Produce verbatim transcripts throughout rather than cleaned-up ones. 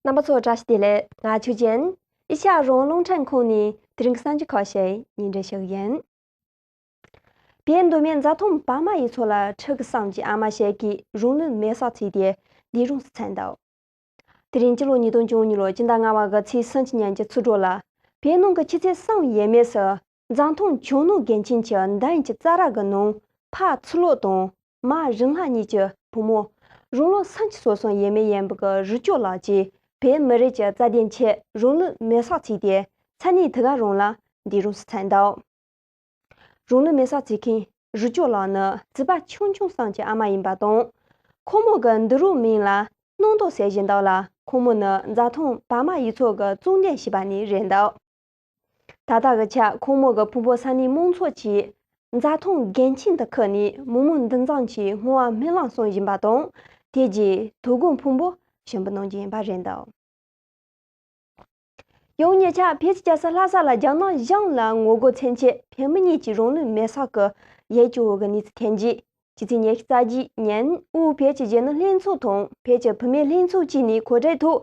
རྣམ་པ་ཚོ་བཀྲ་ཤིས་བདེ་ལེགས། ང་ཆོས་ཅན། ཨེ་ཤ་ཡ་རང་དབང་རླུང་འཕྲིན་ཁང་ནས་དེ་རིང་གི་གསར་འགྱུར་ཁག་ཞིག་སྙན་སྒྲོན་ཞུ་གི་ཡིན། བོད་མདོ་སྨད་རྫ་ཐོང་བ་མ་ཡུལ་ཚོ་ལ་ཕྲུ་གུ་གསུམ་གྱི་ཨ་མ་ཞིག་གིས་རང་ལུས་མེར་སྲེག་བྱས་ཏེ་འདས་གྲོངས་སུ་ཚུད་འདུག་དེ་རིང་སྤྱི་ལོ་ཉིས་སྟོང་བཅུ་གཉིས་ལོའི་སྤྱི་ཟླ་ལྔ་པ་གི་ཚེས་སུམ་ཅུ་ཉིན་གྱི་ཚོགས་དྲུག་ལ་བོད་ནང་གི་ཆུ་ཚོད་གསུམ་ཡས་མས་སུ་རྫ་ཐོང་ཇོ་ནང་དགོན་ཆེན་གྱི་མདུན་གྱི་རྩྭ་ར་གི་ནང་ཕ་ཚེ་ལོ་དང་མ་རིན་ལྷ་གཉིས་ཀྱི་བུ་མོ་རང་ལོ་སུམ་ཅུ་སོ་གསུམ་ཡས་མས་ཡིན་པ་གི་རུས་སྐྱོབ་ལགས་ཀྱིས་བོད་མི་རིགས་ཀྱི་རྩ་དོན་ཆེད་རང་ལུས་མེར་སྲེག་བྱས་ཏེ་ས་གནས་དེ་ག་རང་ལ་འདས་གྲོངས་སུ་ཚུད་འདུག་རང་ལུས་མེར་སྲེག་བྱེད་མཁན་རུས་སྐྱོབ་ལགས་ནི་བྱིས་པ་ཆུང་ཆུང་གསུམ་གྱི་ཨ་མ་ཡིན་པ་དང་། ཁོང་མོ་གི་འདུག་རོགས་མིང་ལ་སྣང་དོགས་ཟེར་བཞིན་འདུག་ལ། ཁོང་མོ་ནི་རྫ་ཐོང་བ་མ་ཡུལ་ཚོ་གི་གཙུག་འདུན་ཞེས་པ་ནས་རེད་འདུག་ད་ལྟ་གི་ཆར་ཁོང་མོ་གི་ཕུང་པོ་ས་གནས་མང་ཚོགས་ཀྱིས་རྫ་ཐོང་དགོན་ཆེན་དུ་ཁུར་ནས་མི་མང་འདུ་འཛོམས་ཀྱིས་བསྔོ་བ་སྨོན་ལམ་གསུང་བཞིན་པ་དང་། དེ་རྗེས་དོ་དགོང་ཕུང་པོ་ཞིང་པ་གནང་རྒྱུ་ཡིན་པ་རེད་འདུག་ཡང་ཉེ་ཆར་བོད་ཀྱི་རྒྱལ་ས་ལྷ་ས་ལ་རྒྱ་ནག་གཞུང་ལ་ངོ་རྒོལ་མཚོན་ཆེད་བོད་མི་གཉིས་ཀྱིས་རང་ལུས་མེར་སྲེག་གི་ཡིད་སྐྱོ་བོ་གི་གནས་ཚུལ་ཐོན་རྗེས། ཕྱི་ཚེས་ཉི་ཤུ་རྩ་བརྒྱད་ཉིན་དབུས་བོད་ཀྱི་གཞོན་ནུ་ལྷན་ཚོགས་དང་བོད་ཀྱི་བུད་མེད་ལྷན་ཚོགས་བཅས་ནས་གོ་སྒྲིག་ཐོག་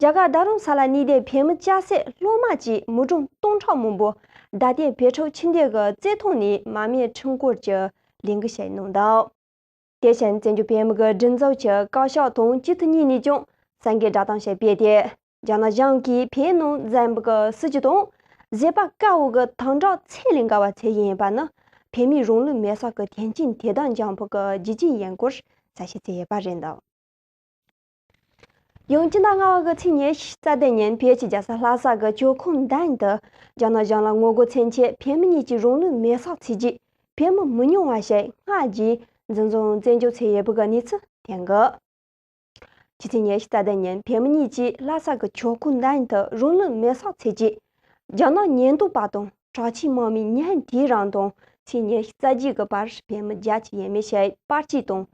རྒྱ་གར་རྡ་རམ་ས་ལ་གནས་སྡོད་བོད་མི་སྐྱ་སེར་སློབ་མ་བཅས་མི་གྲངས་སྟོང་ཕྲག་མང་པོ་རྡ་སྟེང་བོད་ཕྲུག་ཆེད་འདོན་གྱི་རྩེད་ཐང་ནས་མར་མེ་ཁྲོམ་སྐོར་གྱི་ལས་འགུལ་ཞིག་གནང་འདུག་དེ་བཞིན་བཙན་བྱོལ་བོད་མི་གི་སྒྲིག་འཛུགས་ཀྱི་བཀའ་ཤག་དང་སྤྱི་འཐུས་གཉིས་ནས་ཀྱང་གསར་འགོད་བསྒྲགས་གཏམ་ཞིག་སྤེལ་ཏེ། རྒྱ་ནག་གཞུང་གིས་བོད་ནང་འཛིན་པའི་སྲིད་བྱུས་དང་བཟོད་པ་དཀའ་བའི་དམ་དྲག་ཚད་ལས་འགལ་བ་བྱེད་བཞིན་ཡོད་པ་ནི། བོད་མིའི་རང་ལུས་མེར་སྲེག་གི་དོན་རྐྱེན་དེ་དག་འབྱུང་བའི་རྒྱུ་རྐྱེན་ཡིན་སྐོར་གསལ་བཤད་བྱས་ཡོད་པ་རེད་འདུག་ཡང་སྤྱི་ཟླ་ལྔ་པ་གི་ཚེས་ཉི་ཤུ་རྩ་བདུན་ཉིན་བོད་ཀྱི་རྒྱལ་ས་ལྷ་ས་གི་ཇོ་ཁང་མདུན་དུ་རྒྱ་ནག་གཞུང་ལ་ངོ་རྒོལ་མཚོན་ཆེད་བོད་མི་གཉིས་ཀྱིས་རང་ལུས་མེར་སྲེག་བྱས་རྗེས། བོད་མི་མི་ཉུང་བ་ཞིག་སྔ་རྗེས་འཛིན་བཟུང་བཙན་འཇུག་བྱས་ཡོད་པའི་གནས་ཚུལ་ཐོན་གི། ཕྱི་ཚེས་ཉི་ཤུ་རྩ་བདུན་ཉིན་བོད་མི་གཉིས་ཀྱིས་ལྷ་ས་གི་ཇོ་ཁང་མདུན་དུ་རང་ལུས་མེར་སྲེག་བྱས་རྗེས། རྒྱ་ནག་ཉེན་རྟོག་པ་དང་དྲག་ཆས་དམག་མིས་ཉིན་དེའི་རིང་དང་ཚེས་ཉི་ཤུ་རྩ་བརྒྱད་ཀྱི་བར་བོད་མི་བརྒྱད་ཅུ་ཡས་མས་ཤིག་པར་ཆས་དང་།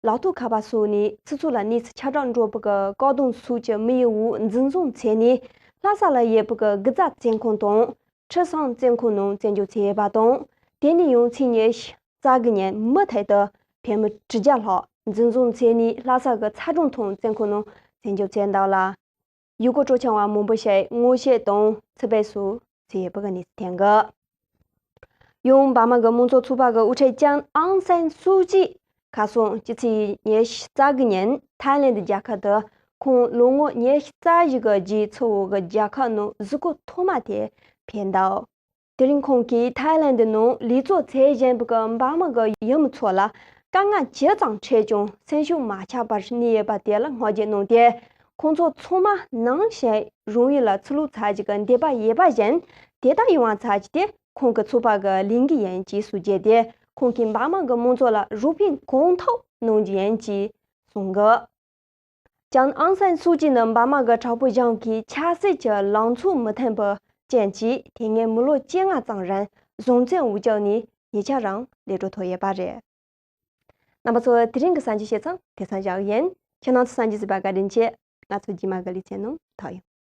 ལག་ཐོགས་ཁ་པར་སོགས་ནས་ཆུ་ཚོད་ལ་གནས་ཚུལ་ཁྱབ་བསྒྲགས་འགྲོ་བའི་བཀག་སྡོམ་སོགས་ཀྱི་དམིགས་ཡུལ་འོག་འཛིན་བཟུང་བྱས་ནས་ལྷ་ས་ལ་ཡོད་པའི་དགུ་རྫ་བཙོན་ཁང་དང་། ཁྲི་སྲོང་བཙོན་ཁང་ནང་བཙོན་འཇུག་བྱས་ཡོད་པ་དང་། དེ་ནས་ཡང་ཚེས་ཉི་ཤུ་རྩ་དགུ་ཉིན་མུ་མཐུད་དུ་བོད་མི་དྲུག་བརྒྱ་ལྷག་འཛིན་བཟུང་བྱས་ནས་ལྷ་ས་གི་ཚ་གྲང་ཐང་བཙོན་ཁང་ནང་བཙོན་འཇུག་བྱས་འདུག་ལ། ཡུལ་སྐོར་སྤྲོ་འཆམ་པ་མང་པོ་ཞིག་ངོ་ཤེས་དང་ཚེ་འབེལ་སོགས་བྱས་ཡོད་པའི་གནས་ཚུལ་ཐོན་གི། ཡང་འབར་མ་གི་དམངས་གཙོ་ཚོགས་པ་གི་དབུ་ཁྲིད་ལྕམ་ཨང་སན་སུའུ་ཅི་ཁ་སང་སྤྱི་ཚེས་ཉི་ཤུ་རྩ་དགུ་ཉིན་ཐའི་ལེན་ཌི་རྒྱལ་ཁབ་ཏུ་ཁོང་ལོ་ངོ་ཉི་ཤུ་རྩ་བཞི་གི་རྗེས་ཚུར་བོད་ཀྱི་རྒྱལ་ཁབ་ནང་གཟིགས་སྐོར་ཐོག་མ་དེ་ཕེབས་འདུག་དེ་རིང་ཁོང་གིས་ཐའི་ལེན་ཌི་ནང་ལས་ཚོགས་བྱེད་བཞིན་པའི་འབར་མ་གི་ཡུལ་མི་ཚོ་ལ་དཀའ་ངལ་ཇི་ཙམ་འཕྲད་ཀྱང་སེམས་ཤུགས་མ་ཆག་པར་གནས་ཡོད་པ་དེ་ལ་བསྔགས་བརྗོད་གནང་སྟེ། ཁོང་ཚོ་ཚང་མ་ནང་བཞིན་རང་ཡུལ་ལ་ཚུར་ལོག་ཚར་གཅིག་གི་འདོད་པ་ཡོད་པ་བཞིན་དེ་ལྟར་ཡོང་བ་ཚར་གཅིག་དེ་ཁོང་གི་ཚོགས་པ་གི་ལས་འགན་ཡིན་ཅེས་སུ་བརྗོད་དེ། ཁོང་གིས་འབར་མ་གི་དམངས་གཙོ་ལ་རོགས་ཕན་གང་ཐུབ་གནང་རྒྱུ་ཡིན་ཅེས་གསུངས་གི། ལྕམ་ཨང་སན་སུའུ་ཅི་ནི་འབར་མ་གི་དྲག་པོའི་གཞུང་གིས་ཆབ་སྲིད་ཀྱི་ལངས་ཕྱོགས་མི་མཐུན་པའི་རྐྱེན་གྱིས་དེ་སྔའི་མི་ལོ་བཅོ་ལྔ་ཙམ་རིང་བཟུང་བཙོན་འོག་བཅུག་ནས་ཉེ་ཆར་རང་ལས་འཕྲོ་ཐོན་ཡོད་པ་རེད། རྣམ་པ་ཚོ། དེ་རིང་གི་གསར་འགྱུར་བཤད་སྟངས་དེ་ཙམ་བཞག་གི་ཡིན། ཁྱེད་རྣམ་ཚོ་གསར་འགྱུར་གཟིགས་པར་བཀའ་དྲིན་ཆེ། ང་ཚོ་རྗེས་མ་གི་ལེ་ཚན་ནང་ཐུག་ཡོང་།